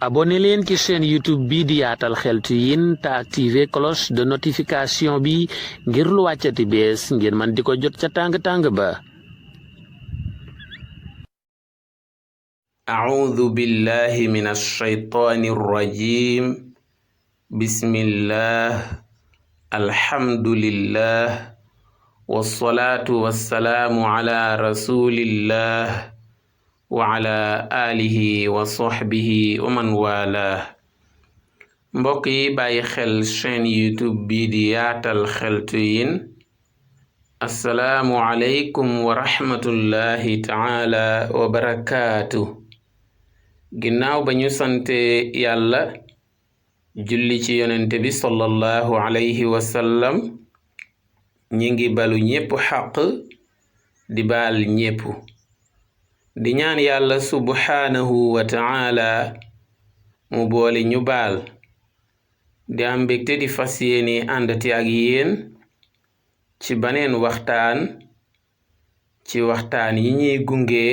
abonné leen ci chaîne YouTube bi di Yaatal Xeltu Yin te activé cloche de notification bi ngir lu wàccati bees ngeen man di ko jot ca tàng-tàng ba. أعوذ بالله من الشيطان الرجيم بسم الله الحمد لله والصلاة والسلام على رسول الله وعلى آله وصحبه ومن والاه mbokk yi bàyyi xel chaîne YouTube bi di Yaatal Xeltu Yin assalaamu aleykum wa rahmatullahi taala wa barakaatu. ginnaaw ba ñu sante yàlla julli ci yonente bi sallallahu alayhi wa sallam ñi ngi balu ñépp xaq di baal ñépp di ñaan yàlla subhaanahu wa taala mu boole ñu baal di am mbégte di fas yéene àndati ak yéen ci baneen waxtaan ci waxtaan yi ñuy gunge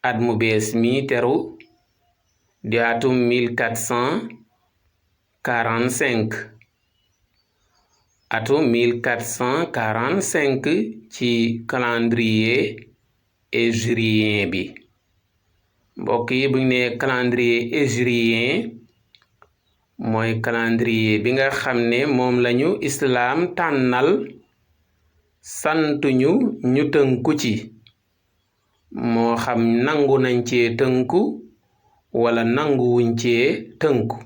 at mu bees mi teru di atum 1445 atum 1445 ci calendrier hégirien bi mbokk yi buñ ne calendrier hégirien mooy calendrier bi nga xam ne moom lañu islaam tànnal santuñu ñu tënku ci moo xam nangu nañ cee tënku wala nanguwuñ cee tënku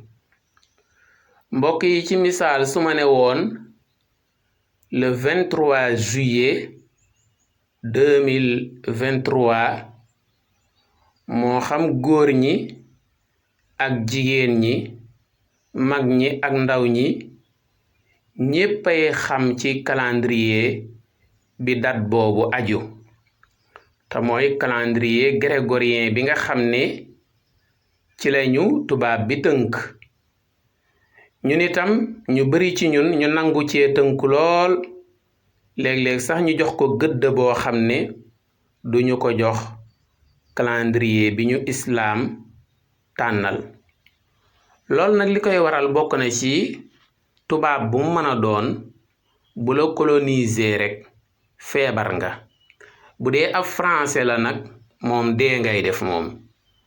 mbokk yi ci misaal su ma ne woon le 23 juillet 2023 moo xam góor ñi ak jigéen ñi mag ñi ak ndaw ñi ñéppay xam ci calendrier bi date boobu aju te mooy calendrier grégorien bi nga xam ne ci lañu tubaab bi tënk ñun itam ñu bari ci ñun ñu nangu cee tënk lool léeg-léeg sax ñu jox ko gëdd boo xam ne duñu ko jox calendrier bi ñu islaam tànnal lool nag li koy waral bokk na ci tubaab bu mu mën a doon bu la coloniser rek feebar nga bu dee ab français la nag moom dee ngay def moom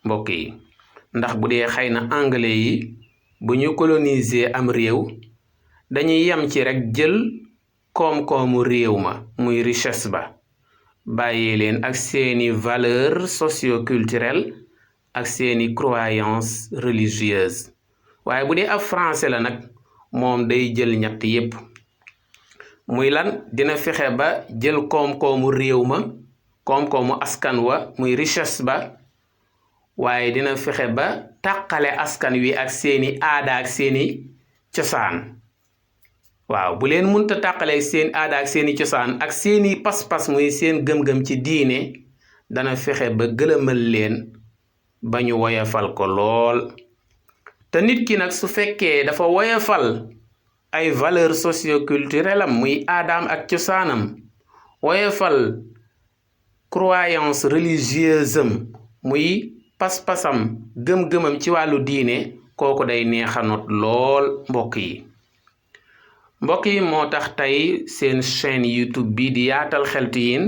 mbokk yi ndax bu dee xëy na anglais yi bu ñu coloniser am réew dañuy yem ci rek jël koom-koomu réew ma muy richesse ba bàyyee leen ak seeni valeur socio-culturelle ak seeni croyance religieuse waaye bu dee ab français la nag moom day jël ñett yépp muy lan dina fexe ba jël koom-koomu réew ma koom-koomu askan wa muy richesse ba waaye dina fexe ba tàqale askan wi ak seeni aada ak seeni cosaan waaw bu leen munta tàqale seen aada ak seeni cosaan ak seeni pas-pas muy seen gëm-gëm ci diine dana fexe ba gëlëmal leen ba ñu woyafal ko lool te nit ki nag su fekkee dafa woyafal ay valeur socio-culturelle am muy aadaam ak cosaanam woyafal croyance religieuse am muy pas-pasam gëm-gëmam ci wàllu diine kooku day neexa not lool mbokk yi moo tax tey seen chaîne YouTube bi di Yaatal Xeltu Yin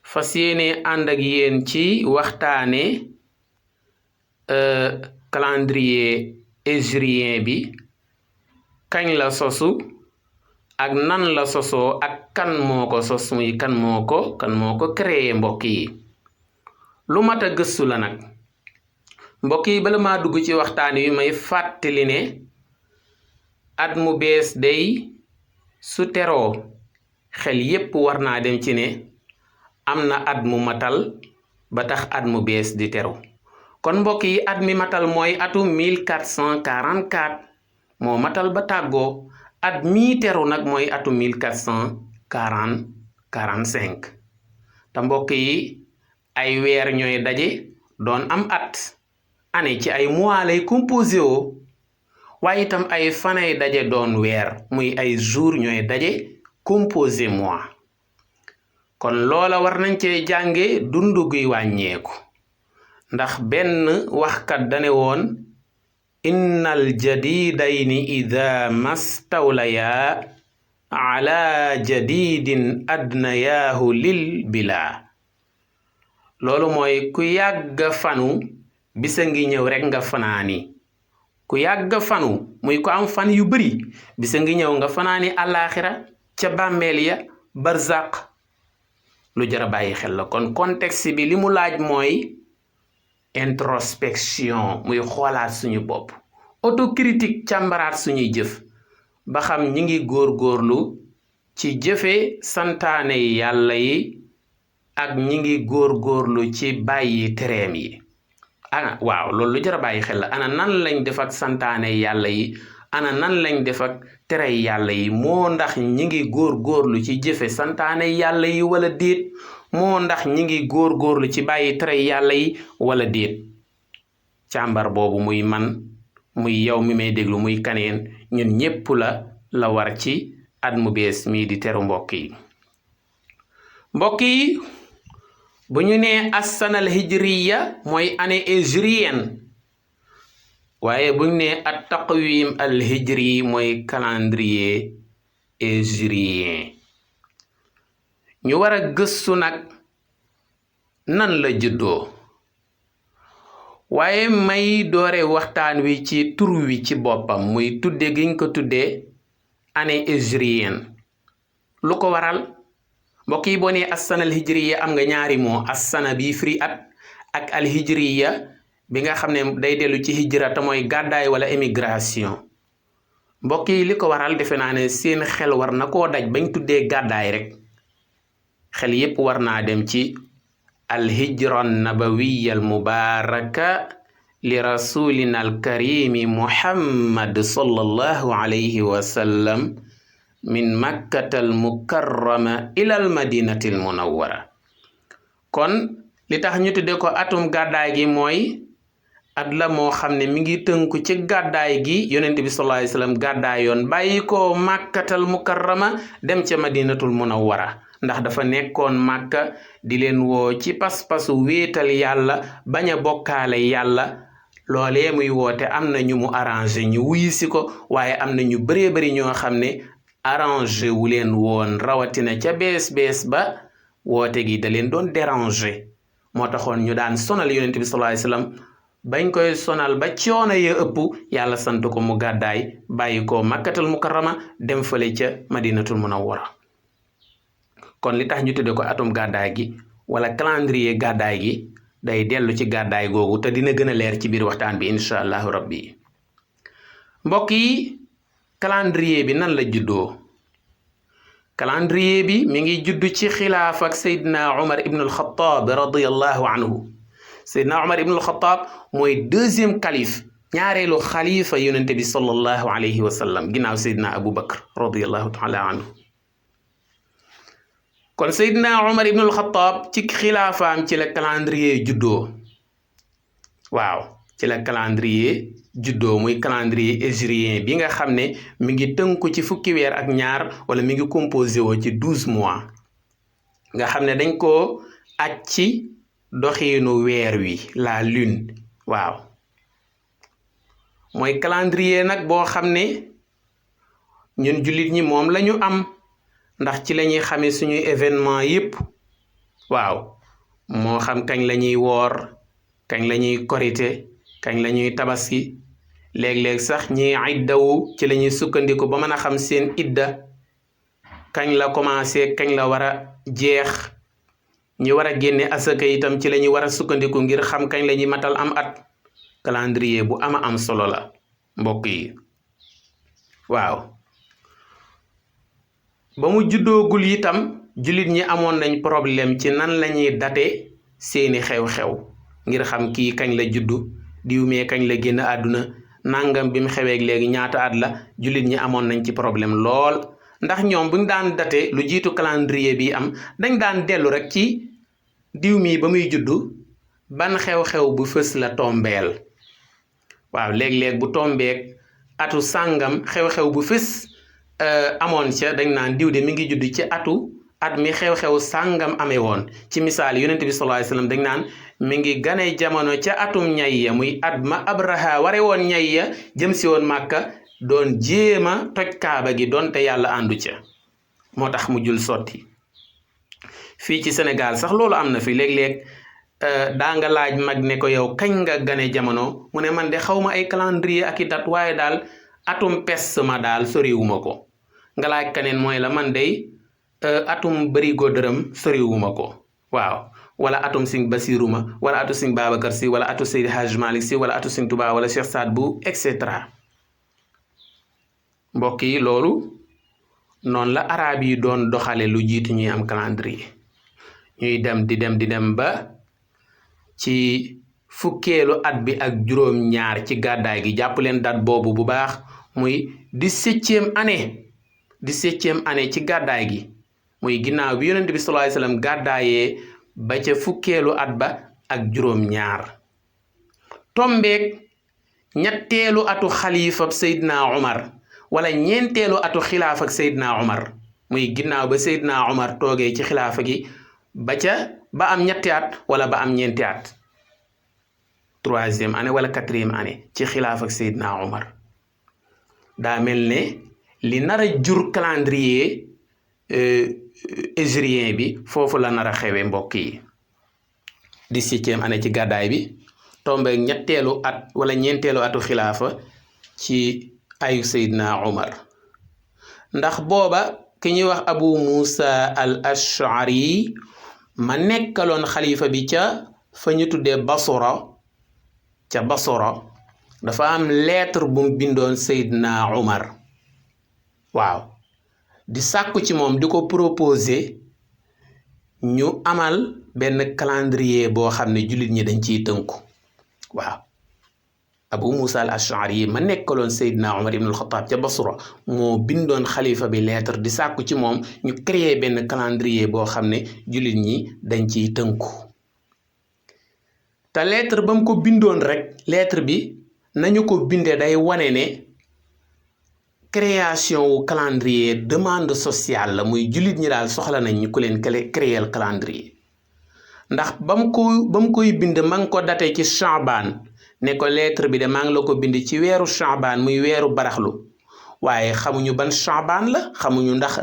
fas yéene ànd ak yéen ci waxtaane calendrier hégirien bi kañ la sosu ak nan la sosoo ak kan moo ko sos muy kan moo ko créé mbokk yi lu mat a gëstu la nag mbokk yi bala maa dugg ci waxtaan wi may fàttali ne at mu bees day su teroo xel yépp war naa dem ci ne am na at mu matal ba tax at mu bees di teru kon mbokk yi at mi matal mooy atum 1444 moo matal ba tàggoo at mii teru nag mooy atum 1445 te mbokk yi ay weer ñooy daje doon am at année ci ay mois lay composé woo waaye itam ay fanay daje doon weer muy ay jour ñooy daje composé mois kon loola war nañ cee jànge dundu guy wàññeeku ndax benn waxkat dane woon innal jadidayni ida mastawlaya ala jadidin adnayaahu lil bila loolu mooy ku yàgga fanu bisa ngi ñëw rek nga fanaani ku yàgga fanu muy ko am fan yu bari bisa ngi ñëw nga fanaani àllaaxira ca bàmmeel ya barzaq lu jara bàyyi xel la kon contexte bi li mu laaj mooy introspection muy xoolaat suñu bopp autocritique càmbaraat suñuy jëf ba xam ñi ngi góorgóorlu ci jëfe santaane yàlla yi ak ñi ngi góorgóorlu ci bàyyi tereem yi ana waaw loolu lu jar a bàyyi xel la ana nan lañ def ak santaane yàlla yi ana nan lañ def ak tere yàlla yi moo ndax ñi ngi góorgóorlu ci jëfe santaane yàlla yi wala déet moo ndax ñi ngi góorgóorlu ci bàyyi tere yàlla yi wala déet càmbar boobu muy man muy yow mi may déglu muy kaneen ñun ñépp la war ci at mu bees mii di teru mbokk yi bu ñu nee assanal hijriya mooy année hijrienne waaye bu ñu nee at taqwim al hijri mooy calendrier hijrien ñu war a gëstu nag nan la juddoo waaye may doore waxtaan wi ci tur wi ci boppam muy tudde giñ ko tuddee année hijrienne lu ko waral mbokk yi boo nee assana al hijriya am nga ñaari moo assana bi firi at ak al hijriya bi nga xam ne day dellu ci hijra te mooy gàddaay wala émigration mbokk yi li ko waral defe naa ne seen xel war na koo daj bañ tuddee gàddaay rek xel yépp war naa dem ci al hijra nabawiya al mubaraka li rasulina al karimi muhammad sallallahu alayhi wa sallam min makkatal mukarrama ilal madinatil munawwara kon li tax ñu tudde ko atum gàddaay gi mooy at la moo xam ne mi ngi tënku ci gàddaay gi yonent bi sallallahu alayhi wasallam gàddaay yoon bàyyi ko makkatal mukarrama dem ca madinatul munawwara ndax dafa nekkoon màkka di leen woo ci pas-pasu wéetal yàlla bañ a bokkaale yàlla loolee muy woote am na ñu mu arrangé ñu wuyisi ko waaye am na ñu bëree bëri ñoo xam ne arrangé wu leen woon rawatina ca bees ba woote gi da leen doon déranger moo taxoon ñu daan sonal yonent bi sallallahu alayhi wasallam bañ koy sonal ba coono ya ëpp yàlla sant ko mu gàddaay bàyyi ko makkatal mukarrama dem fële ca madinatul munawwara kon li tax ñu tudde ko atum gàddaay gi wala calendrier gàddaay gi day dellu ci gàddaay googu te dina gën a leer ci biir waxtaan bi incha allahu rabbi mbokk yi calendrier bi nan la juddoo calendrier bi mi ngi juddu ci xilaaf ak Seydina Umar ibn al-Khattab radiyallahu anhu Seydina Umar ibn al-Khattab mooy deuxième calife ñaareelu xalifa yonente bi sallallahu alayhi wa sallam ginnaaw Seydina Abu Bakr radiyallahu taala anhu kon Seydina Umar ibn al-Khattab ci xilaafaam ci la calendrier juddoo waaw ci la calendrier juddoo muy calendrier hégirien bi nga xam ne mi ngi tënku ci fukki weer ak ñaar wala mi ngi composé woo ci 12 mois nga xam ne dañ koo aj ci doxiinu weer wi la lune waaw mooy calendrier nag boo xam ne ñun jullit ñi moom la ñu am ndax ci la ñuy xamee suñuy événement yépp waaw moo xam kañ la ñuy woor kañ la ñuy korite kañ la ñuy tabaski léeg-léeg sax ñi iddawu ci la ñuy sukkandiku ba mën a xam seen idda kañ la commencé kañ la war a jeex ñi war a génne asaka itam ci la ñuy war a sukkandiku ngir xam kañ la ñuy matal am at calendrier bu ama am solo la mbokk yi waaw ba mu juddoogul itam jullit ñi amoon nañ problème ci nan la ñuy date seeni xew-xew ngir xam kii kañ la juddu diw mee kañ la génn àdduna nangam bi mu xeweeg léegi ñaata at la jullit ñi amoon nañ ci problème lool ndax ñoom buñ daan date lu jiitu calendrier bi am dañ daan dellu rek ci diw mii ba muy juddu ban xew-xew bu fës la tombeel waaw léeg-léeg bu tombeek atu sàngam xew-xew bu fës amoon ca dañ naan diw de mi ngi judd ci at mi xew-xew sàngam amee woon ci misaal yonent bi sallallahu alayhi wasallam dañ naan mi ngi gane jamono ca atum ñay ya muy at ma Abraha ware woon ñay ya jëm si woon Màkka doon jéema toj kaaba gi doonte yàlla àndu ca moo tax mu jul sotti fii ci Sénégal sax loolu am na fi léeg-léeg daa nga laaj mag ne ko yow kañ nga gane jamono mu ne man de xaw ma ay calendrier ak i date waaye daal atum pes ma daal soriwuma ko nga laaj kaneen mooy la man de atum bërigo dërëm soriwuma ko waaw wala atum Sëñ Basiru ma wala atu Sëñ Babacar Si wala atu Seydi Hajj Malik Si wala atu Sëñ Tuubaa wala Cheikh Saad Bou et cetera mbokk yi loolu noonu la arab yi doon doxale lu jiitu ñuy am calendrier ñuy dem di dem ba ci fukkeelu at bi ak juróom ñaar ci gàddaay gi jàpp leen date boobu bu baax muy 17e année ci gàddaay gi muy ginnaaw bi yonent bi sallallahu alayhi wasallam gàddaayee ba ca fukkeelu at ba ak juróom ñaar tombeek ñetteelu atu xalifab Seydina Omar wala ñeenteelu atu xilaafa ak Seydina Omar muy ginnaaw ba Seydina Omar toogee ci xilaafa gi ba am ñetti at wala ba am ñeenti at 3e année wala 4e année ci xilaafa ak Seydina Omar daa mel ne li nar a jur calendrier hégirien bi foofu la nar a xewe mbokk yi 17e année ci gàddaay bi tombe ñetteelu at wala ñeenteelu atu xilaafa ci ayu Seydina Omar ndax booba ki ñuy wax Abu Musa al Ash'ari ma nekkaloon xalifa bi ca fa ñu tuddee Basora dafa am lettre bu mu bindoon Seydina Omar waaw di sàkku ci moom di ko proposer ñu amal benn calendrier boo xam ne jullit ñi dañ ciy tënku waaw Abu Musa al Ash'ari ma nekkaloon Seydina Omar ibn al-Khattab ca Basra moo bindoon xalifa bi lettre di sàkku ci moom ñu créer benn calendrier boo xam ne jullit ñi dañ ciy tënku te lettre ba mu ko bindoon rek lettre bi nañu ko bindee day wane ne création wu calendrier demande sociale la muy jullit ñi daal soxla nañ ñu ko leen créer calendrier ndax ba mu koy bind ma ngi ko date ci Chaban ne ko lettre bi de maa ngi la ko bind ci weeru Chaban muy weeru baraxlu waaye xamuñu ban Chaban la xamuñu ndax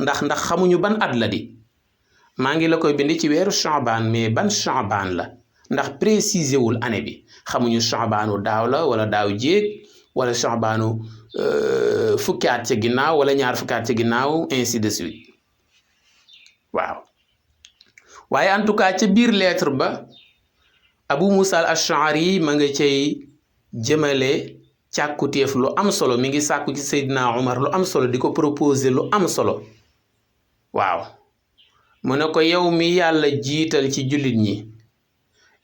xamuñu ban at la di maa ngi la koy bind ci weeru Chaban mais ban Chaban la ndax préciser wul année bi xamuñu Chabanu daaw la wala daaw jéeg wala Chabanu fukki at ca ginnaaw wala ñaar fukki at ca ginnaaw ainsi de suite waaw waaye en tout cas ca biir lettre ba Abu Musa al Ash'ari ma nga cay jëmale càkkutéef lu am solo mi ngi sàkku ci Seydina Omar lu am solo di ko proposer lu am solo waaw mu ne ko yow mi yàlla jiital ci jullit ñi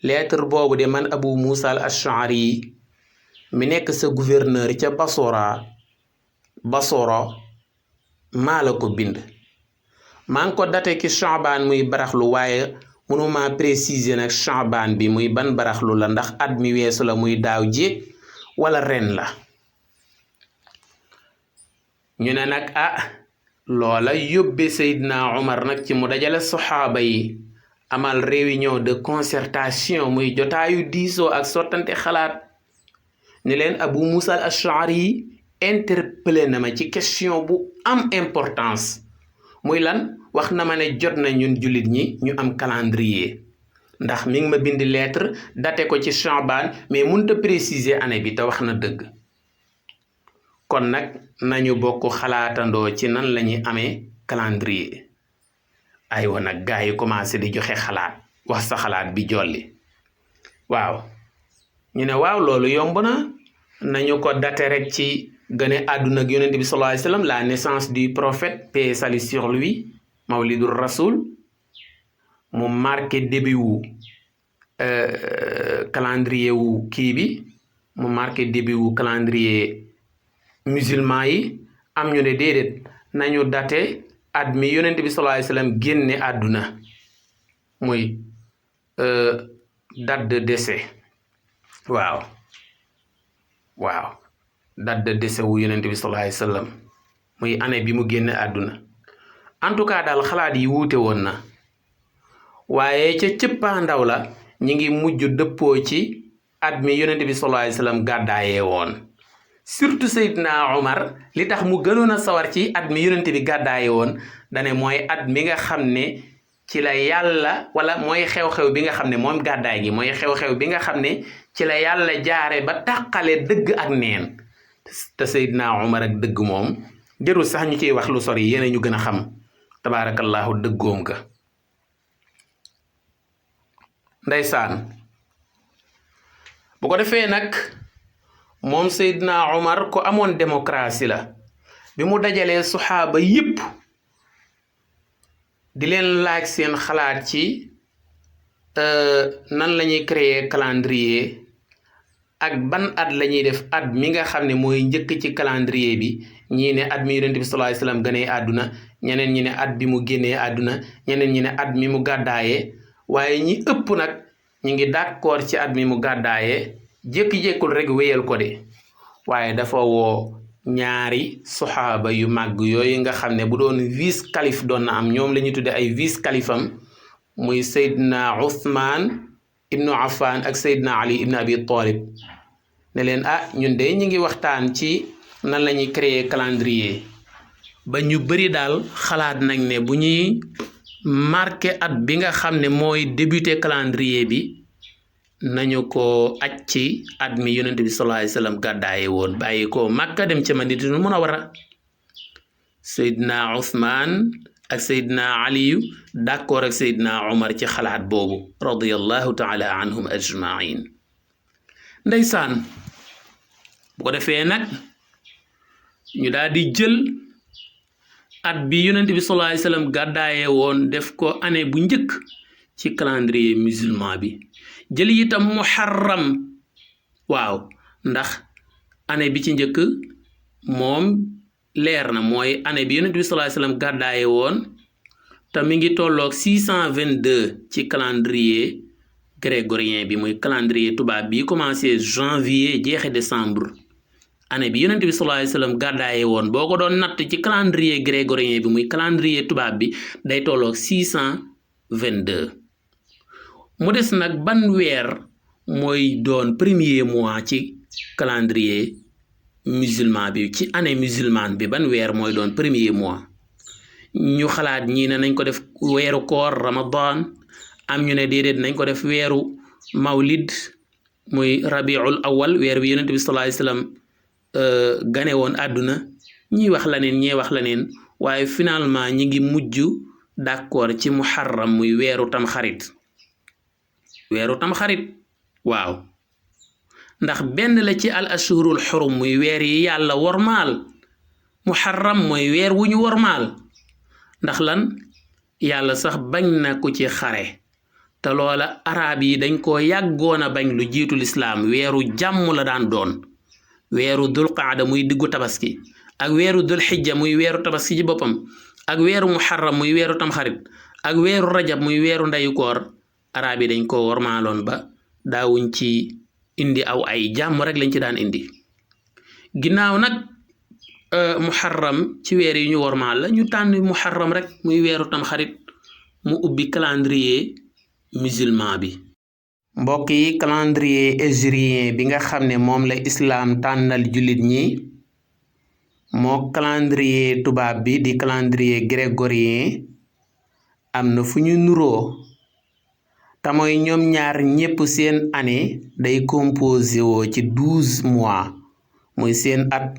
lettre boobu de man Abu Musa al Ash'ari mi nekk sa gouverneur ca Basora maa la ko bind maa ngi ko date ki Chaban muy baraxlu waaye mënuma préciser nag Chaban bi muy ban baraxlu la ndax at mi weesu la muy daaw jéeg wala ren la ñu ne nag loola yóbbe Seydina Omar nag ci mu dajale saxaaba yi amal réunion de concertation muy jotaayu diisoo ak sottante xalaat ni leen Abu Musa al Ash'ari interpellé na ma ci question bu am importance muy lan wax na ma ne jot na ñun jullit ñi ñu am calendrier ndax mi ngi ma bind lettre date ko ci Chaban mais mënut a préciser année bi te wax na dëgg kon nag nañu bokk xalaatandoo ci nan la ñuy amee calendrier aywa nag gars yi commencé di joxe xalaat wax sa xalaat bi jolli waaw ñu ne waaw loolu yomb na nañu ko date rek ci gane àdduna ak yonent bi sallallahu alayhi wa sallam la naissance du prophète paix et salut sur lui mawlidur rasul mu marqué début wu calendrier wu kii bi mu marqué début wu calendrier musulman yi am ñu ne déedéet nañu date at mi yonent bi sallallahu alayhi wa sallam génne àdduna muy date de décès waaw date de décès wu yonent bi sallallahu alayhi wa sallam muy année bi mu génne àdduna en tout cas daal xalaat yi wuute woon na waaye ca cëppaa ndaw la ñi ngi mujj dëppoo ci at mi yonent bi sallallahu alayhi wasallam gàddaayee woon surtout Seydina Omar li tax mu gënoon a sawar ci at mi yonent bi gàddaayee woon dane mooy at mi nga xam ne ci la yàlla wala mooy xew-xew bi nga xam ne moom gàddaay gi mooy xew-xew bi nga xam ne ci la yàlla jaare ba tàqale dëgg ak neen te Seydina Omar ak dëgg moom jërul sax ñu ciy wax lu sori yéen ñu gën a xam tabaarakallahu dëggoom ga ndeysaan bu ko defee nag moom Seydina Omar ko amoon démocratie la bi mu dajalee suxaaba yépp di leen laaj seen xalaat ci nan la ñuy créer calendrier ak ban at la ñuy def at mi nga xam ne mooy njëkk ci calendrier bi ñii ne at mi yonent bi sallallahu alayhi wasallam gënee àdduna ñeneen ñi ne at bi mu génnee àdduna ñeneen ñi ne at mi mu gàddaayee waaye ñi ëpp nag ñi ngi d'accord ci at mi mu gàddaayee jékki-jékkul rek wéyal ko de waaye dafa woo ñaari soxaaba yu màgg yooyu nga xam ne bu doon vice calife doon na am ñoom la ñuy tudde ay vice califam muy Seydina Ousmane ibnu Affan ak Seydina Ali ibnu Abi Talib ne leen ñun de ñu ngi waxtaan ci nan la ñuy créer calendrier ba ñu bari daal xalaat nañ ne bu ñuy marqué at bi nga xam ne mooy débuté calendrier bi nañu ko aj ci at mi yonent bi sallallahu alayhi wasallam gàddaaye woon bàyyi ko Makka dem ca Madinatul Munawwara Seydina Ousmane ak Seydina Aliyu d'accord ak Seydina Omar ci xalaat boobu radiyallahu taala anhum ajmain ndeysaan bu ko defee nag ñu daal di jël at bi yonent bi sallallahu alayhi wasallam gàddaaye woon def ko année bu njëkk ci calendrier musulman bi jël itam muharram waaw ndax année bi ci njëkk moom leer na mooy année bi yonent bi sallallahu alayhi wasallam gàddaaye woon te mi ngi tolloog 622 ci calendrier grégorien bi muy calendrier tubaab bi commencé janvier jeexe décembre année bi yonent bi sallallahu alayhi wasallam gàddaaye woon boo ko doon natt ci calendrier grégorien bi muy calendrier tubaab bi day tolloog 622 mu des nag ban weer mooy doon premier mois ci calendrier musulman bi ci année musulmane bi ban weer mooy doon premier mois ñu xalaat ñii ne nañ ko def weeru koor ramadan am ñu ne déedéet nañ ko def weeru mawlid muy rabiul awal weer bi yonent bi sallallahu alayhi wasallam gane woon àdduna ñii wax laneen ñee wax laneen waaye finalement ñi ngi mujj d'accord ci muharram muy weeru tamxarit waaw ndax benn la ci al ashhurul xurum muy weer yi yàlla wormaal muharram mooy weer wu ñu wormaal ndax lan yàlla sax bañ na ko ci xare te loola arab yi dañ ko yàggoon a bañ lu jiitu lislaam weeru jàmm la daan doon weeru dul qaada muy diggu tabaski ak weeru dul xijja muy weeru tabaski ci boppam ak weeru muharram muy weeru tamxarit ak weeru rajab muy weeru ndeyu koor arab yi dañ ko wormaaloon ba daawuñ ci indi aw ay jàmm rek lañ ci daan indi ginnaaw nag muharram ci weer yi ñu wormaal la ñu tànn muharram rek muy weeru tamxarit mu ubbi calendrier musulman bi mbokk yi calendrier hégirien bi nga xam ne moom la islaam tànnal jullit ñi moo calendrier tubaab bi di calendrier grégorien am na fu ñu nuroo te mooy ñoom ñaar ñépp seen année day composé woo ci 12 mois muy seen at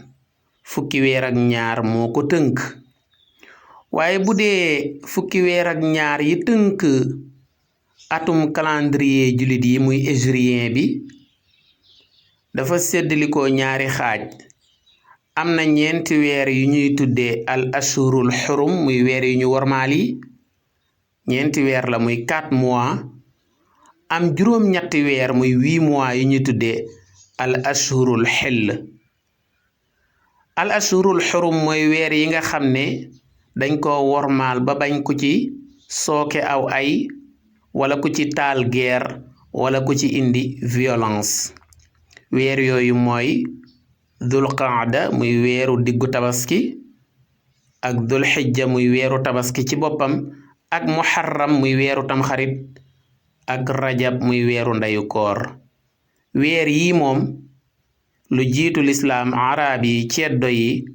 fukki weer ak ñaar moo ko tënk waaye bu dee fukki weer ak ñaar yi tënk atum calendrier jullit yi muy hégirien bi dafa séddalikoo ñaari xaaj am na 4 weer yu ñuy tuddee al ashurul xurum muy weer yu ñu wormaal yi 4 weer la muy 4 mois am juróom-ñetti weer muy 8 mois yu ñuy tuddee al ashurul xell al ashurul xurum mooy weer yi nga xam ne dañ ko wormaal ba bañ ku ci sooke aw ay wala ku ci taal guerre wala ku ci indi violence weer yooyu mooy dul qaada muy weeru diggu tabaski ak dul xijja muy weeru tabaski ci boppam ak muharram muy weeru tamxarit ak rajab muy weeru ndeyu koor. weer yi moom lu jiitu lislaam arab yi ceddo yi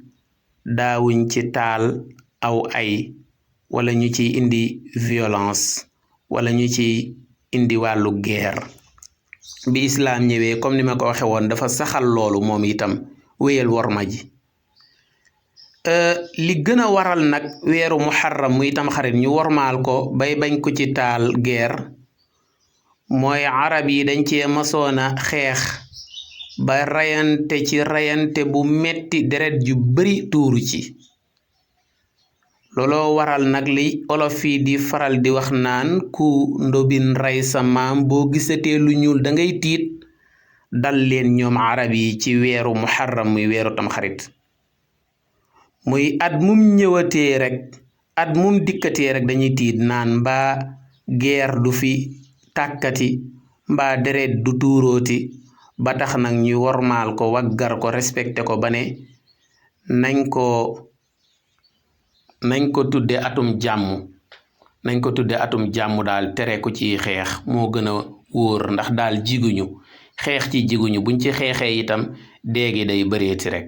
daawuñ ci taal aw ay wala ñu ci indi violence wala ñu ci indi wàllu guerre. bi islaam ñëwee comme ni ma ko waxe woon dafa saxal loolu moom itam wéyal worma ji. li gën a waral nag weeru muharram muy tamxarit ñu wormaal ko bay bañ ko ci taal guerre mooy arab yi dañ cee masoona xeex ba rayante ci rayante bu metti deret ju bari tuuru ci. looloo waral nag li olof yi di faral di wax naan ku ndobin rey sa maam boo gisatee lu ñuul da ngay tiit dal leen ñoom arab yi ci weeru muharram muy weeru tamxarit. muy at mum ñëwatee rek at mum dikkatee rek dañuy tiit naan mbaa guerre du fi tàkkati mbaa deret du tuurooti ba tax nag ñu wormaal ko waggar ko respecté ko ba ne nañ ko tudde atum jàmm daal tere ko ci xeex moo gën a wóor ndax daal jiguñu xeex ci jiguñu buñ ci xeexee itam déegi day bëreeti rek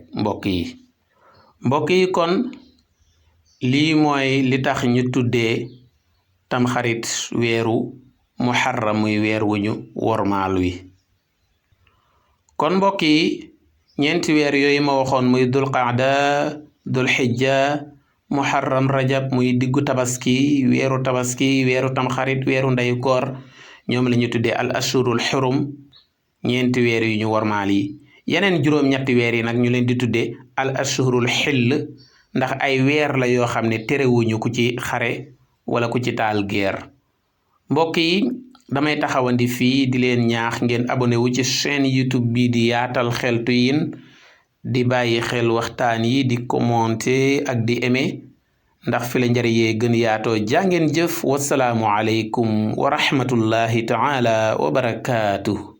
mbokk yi kon lii mooy li tax ñu tuddee tamxarit weeru muharram muy weer wu ñu wormaal wi. kon mbokk yi ñeenti weer yooyu ma waxoon muy dul qaada dul xijja muharram rajab muy diggu tabaski weeru tamxarit weeru ndeyu koor ñoom la ñu tuddee al ashurul xurum ñeenti weer yu ñu wormaal yi. yeneen juróom-ñetti weer yi nag ñu leen di tuddee al ashurul xill ndax ay weer la yoo xam ne terewuñu ku ci xare wala ku ci taal guerre. mbokk yi damay taxawandi fii di leen ñaax ngeen abonné wu ci chaîne YouTube bi di yaatal xeltu yin di bàyyi xel waxtaan yi di commenter ak di aimer ndax fi la njariñ yee gën yaatoo. jàngeen jëf wasalaamu aleykum wa rahmatullahi taala wa barakaatuh.